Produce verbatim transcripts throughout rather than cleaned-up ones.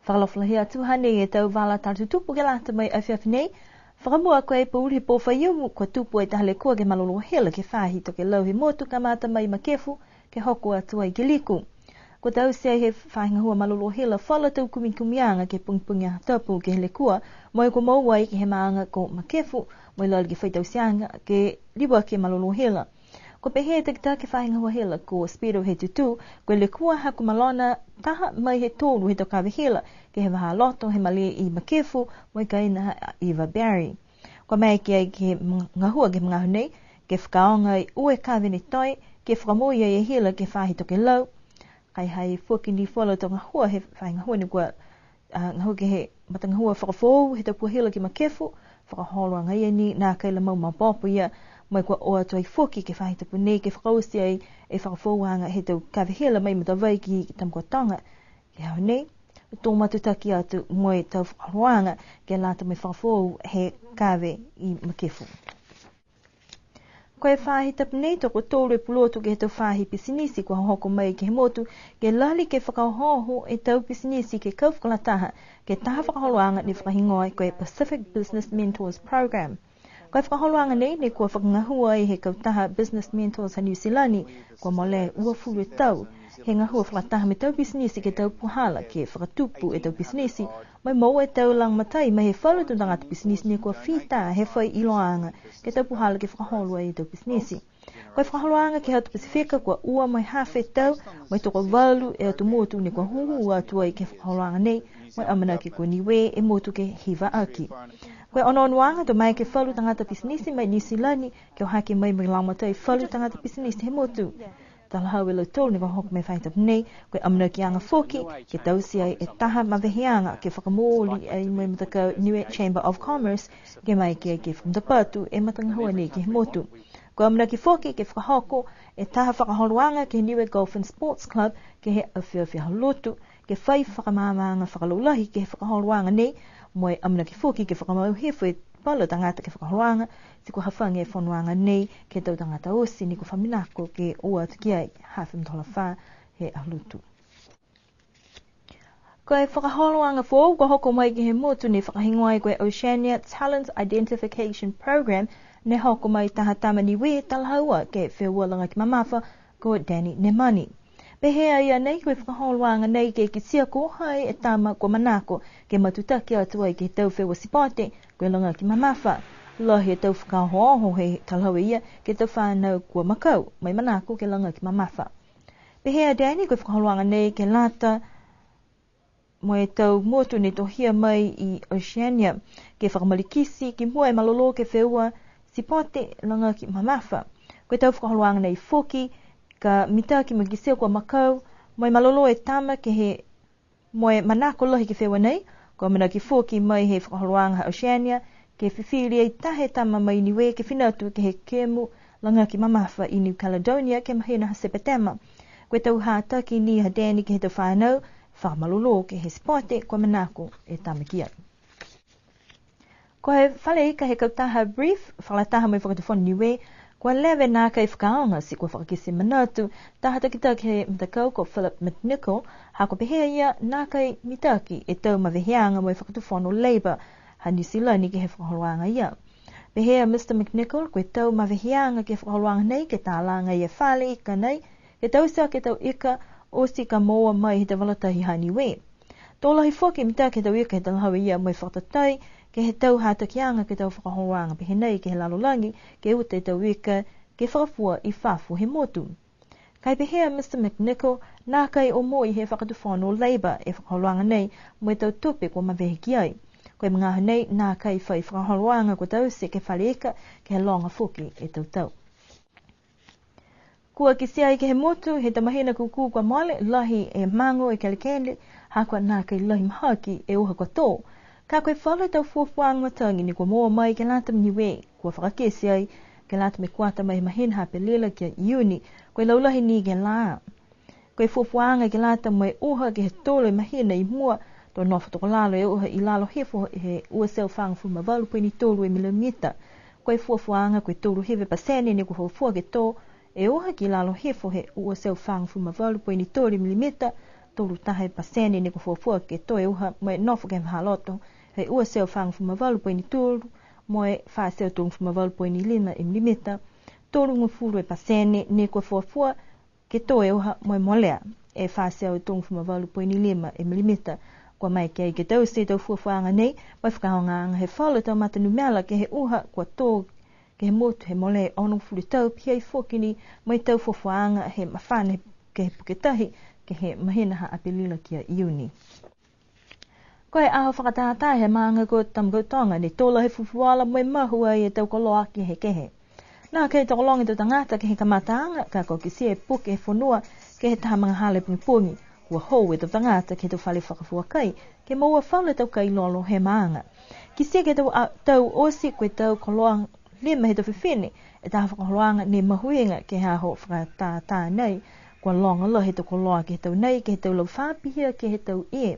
Fakaalofa lahi atu, hanei e tau vala tala tutupu ke lata mo e afiafi nei. Fakamua, ko e pouli he pō Faiumu, kua tupu e taha lekua ke he malolō hila ke he faahi tokelau he motu kamata mai Makefu, ke hoko atu ai ke Liku. Kua taute ai he faahi gahua malolō hila falu tau kumikumiaga ke he pogipogi Aho Tapu ke he lekua, mo e kua moua ai ke he maaga ko Makefu, mo e lali ke fai tauteaga ke liuaki e malolō hila. Kua pehē e takitaki he faahi gahua hila ko Speedo Hetutu, ko e lekua ha kua malona taha mai he tolu he tau kave hila, ke he vahā loto he malē i Makefu, mo e kaina ha Eva Berry. Kua maeke ai ke he mag-, gahua ke he magaaho nei, ke fakaaoga ai ua e kave ne toe, ke fakamoui ai e hila ke he faahi tokelau. Ka e ha i ai foki ni falu tau gahua he faahi gahua ne kua, a, gahua ke he matagahua fakafoou he tau pua hila ke Makefu, fakaholoaga ia ni nākai la mau maopoopo ia, mo e kua o atu ai foki ke he faahi tapu nei ke fakaoti ai e fakafoouaga he tau kave hila mai Matavai ki Tamakautoga. Ke he aho nei, to matutaki atu mo e tau fakaholoaga ke lata mo e fakafoou he kave i Makefu. Ko e faahi tapu nei, tokotolu e pulotu ke he tau faahi pisinisi kua hohoko mai ke he motu, ke lali ke fakaohooho e tau pisinisi ke kau fakalataha ke he taha fakaholoaga ne fakahigoa ko e Pacific Business Mentors Program. Ko e fakaholoaga nei, ne kua fakagahua ai he kautaha Business Mentors ha Niu Silani, kua mole uafulu e tau, he gahua fakalataha mo e tau pisinisi ke he tau puhala ke fakatupu e tau pisinisi, mo e moua e tau lagomatai mai he falu tau tagata pisinisi ne kua fita he fai iloaaga ke he tau puhala ke fakaholo ai e tau pisinisi. Ko e fakaholoaga ke he atu Pasifika kua ua mo e hafa e tau, mo e tokovalu e atu motu ne kua hūhū atu ai ke he fakaholoaga nei, mo e amanaki ko Niue e motu ke hiva aki. Ko e onoonoaga to maeke e falu tagata pisinisi mai Niu Silani ke o hake mai mo e lagomatai falu tagata pisinisi he motu. Talahau e lautolu ne kua hohoko mai he faahi tapu nei, ko e amanakiaga foki ke taute ai e taha maveheaga ke fakamooli ai mo e matakau Niue Chamber of Commerce, ke maeke ke fakamatapatu e matagahua nei ke he motu. Ko e amanaki foki ke fakahoko e taha fakaholoaga ke he Niue Golf and Sports Club ke he afiafi Aho Lotu, ke fai fakamaamaaga fakalaulahi ke he fakaholoaga nei, mo e amanaki foki ke fakamau hifo e falu tagata ke he fakaholoaga, ti kua hafagi e fonoaga nei ke he tau tagata oti ne kua fakamanako ke o atu ki ai, hafa e matahola fā he Aho Lotu. Ko e fakaholoaga foou kua hoko mai ke he motu ne fakahigoa ai ko e Oceania Talent Identification Program, ne hoko mai taha tama Niue talahaua ke he feua lagaki mamafa ko Danny Nemani. Pehē a ia nei ko e fakaholoaga nei ke kitia ko hai e tama kua manako ke matutaki atu ai ke he tau feua sipote ko e lagaki mamafa. Lahi e tau fakaohooho he talahau e ia ke he tau fanau kua makau mo e manako ke lagaki mamafa. Pehē a Danny ko e fakaholoaga nei ke lata mo e tau motu ne tohia mai i Oceania, ke fakamalikiti ki mua e malolō ke he feua sipote lagaki mamafa. Ko e tau fakaholoaga nei foki, ka mitaki mo e kitia kua makau mo e malolō e tama ke he mo e manako lahi ke he feua nei, kua amanaki foki mai he fakaholoaga ha Oceania, ke fifili ai taha e tama mai Niue ke fina atu ke he kemu lagaki mamafa i New Caledonia ke he mahina ha Sepetema. Ko e tau hataki ni ha Danny ke he tau fanau, fakamalolō ke he sipote kua manako e tama ki ai. Ko e fale ika he kautaha Brief, fakalataha mo e Fakatufono Niue, kua leva e nākai fakaaoga ti kua fakakite manatu taha takitaki he matakau ko Philip McNichol, ha kua pehē a ia nākai mitaki e tau maveheaga mo e Fakatufono Labour ha Niu Silani ke he fakaholoaga ia. Pehē a Mister McNichol, ko e tau maveheaga ke he fakaholoaga nei ke talaga e fale ika nei, ke taute aki e tau ika oti ka moua mai he tau vala tahi ha Niue. To lahi foki e mitaki he tau ika he talahau e ia mo e fakatatai ke he tau hatakiaga ke he tau fakaholoaga pehē nei ke he lalolagi, ke uta e tau ika ke fakafua i fafo he motu. Ka e pehē a Mister McNichol, nākai omoi he Fakatufono Labour e fakaholoaga nei mo e tau tupe kua mavehe ki ai. Ko e magaaho nei, nākai fai fakaholoaga kua taute ke he fale ika, ke he loga foki e tau tau. Kua kitia ai ke he motu, he tau mahina kūkū kua mole, lahi e mago e kelekele, ha kua nākai lahi mahaki e uha kua tō. Ka ko e falu tau fuafuaga matagi ne kua moua mai ke lata mo Niue, kua fakakite ai ke lata mo e kuata mai he mahina ha Apelila ki a Iuni, ko e laulahi ni ke he lā. Ko e fuafuaga ke lata mo e uha ke he tolu e mahina i mua, to nofo tokolalo e uha i lalo hifo he ua e teau fagofulu ma valu poini tolu e milimita. Ko e fuafuaga ko e tolu hiva e pasene ne kua fuafua ke tō e uha ki lalo hifo he ua e teau fagofulu ma valu poini tolu e milimita, tolu taha e pasene ne kua fuafua ke tō e uha mo e nofo ke he vahāloto, he ua e teau fāgofulu ma valu poini tolu, mo e fā e teau tolugofulu ma valu poini lima e milimita, tolugofulu e pasene ne kua fuafua ke tō e uha mo e molea, e fā e teau tolugofulu ma valu poini lima e milimita. Kua maeke ai ke taute e tau fuafuaaga nei, mo e fakaaogaaga he falu a tau mata numela ke he uha kua tō ke he motu he mole onogofulu tau, pihia foki ni mo e tau fuafuaaga he mafana ke he puke tahi, ke he mahina ha Apelila ki a Iuni. Ko e aho fakatātā he maaga ko Tamakautoga ne tō lahi e fulufuluola mo e mahu ai e tau koloa kehekehe. Nākai tokologa e tau tagata ke he kamataaga, ka kua kitia e puke he fonua ke he taha magahala pogipogi. Kua hou e tau tagata ke he tau fale fakafua kai, ke moua falu e tau kai lolo he maaga. Kitia ke he tau, a, tau oti ko e tau koloa lima he tau fifine, e taha fakaholoaga ne mahuiga ke he aho fakatātā nei. Kua loga lahi e tau koloa ke he tau nei, ke he tau laufā pihia ke he tau ie.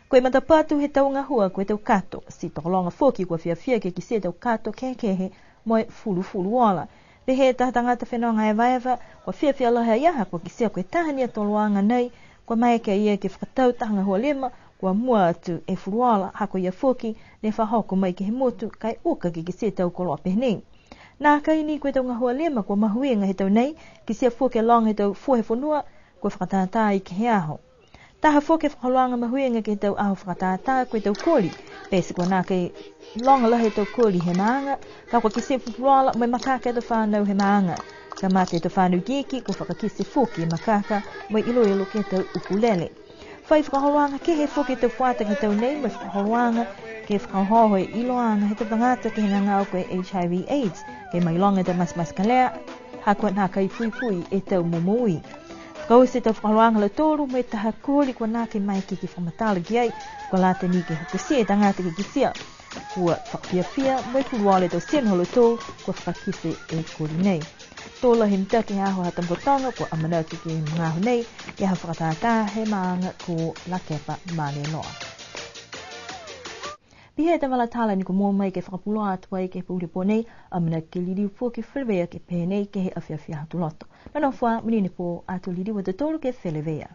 Ko e matapatu he tau gahua ko e tau kato, ti tokologa foki kua fiafia ke kitia e tau kato kehekehe mo e fulufuluola. Pehē e taha tagata fenoga evaeva, kua fiafia lahi a ia ha kua kitia ko e taha ni a toloaga nei, kua maeke a ia ke fakatau taha gahua lima, kua mua atu e fuluola, ha ko ia foki ne fakahoko mai ke he motu, ka e uka ke kitia e tau koloa pehē nei. Nākai ni ko e tau gahua lima kua mahuiga he tau nei, kitia foki e loga he tau fua he fonua, kua fakatātā ai ke he aho. Taha foki e fakaholoaga mahuiga ke he tau aho fakatātā ko e tau koli. Pete kua nākai loga lahi e tau koli he maaga, ka kua kitia e fulufuluola mo e makaka e tau fānau he maaga. Kamata e tau fānau ikiiki, kua fakakite foki e makaka mo e iloilo ke he tau ukulele. Fai fakaholoaga kehe foki e tau fuata ke he tau nei, mo e fakaholoaga ke fakaohooho e iloaga he tau tagata ke he gagao ko e H I V AIDS, ke mailoga e tau matematekelea, ha kua nākai fuifui e tau momoui. Fakaoti e tau fakaholoaga ha lautolu mo e taha koli kua nākai maeke ke fakamatala ki ai, kua lata ni ke hokotia e tagata ke kitia kua fakafiafia mo e fulufuluola e tau tino ha lautolu kua fakakite e koli nei. Tō lahi e mitaki he aho ha Tamakautoga, kua amanaki ke he magaaho nei ke he aho fakatātā he maaga ko Lakepa Maleloa. Pihia e tau vala tala ne kua moua mai ke fakapuloa atu ai ke he pō nei, amanaki ke liliu foki e feleveia ke pehē nei ke he afiafi Aho Tuloto. Nonofo ā, monuina e pō, ato liliu a tautolu ke feleveia.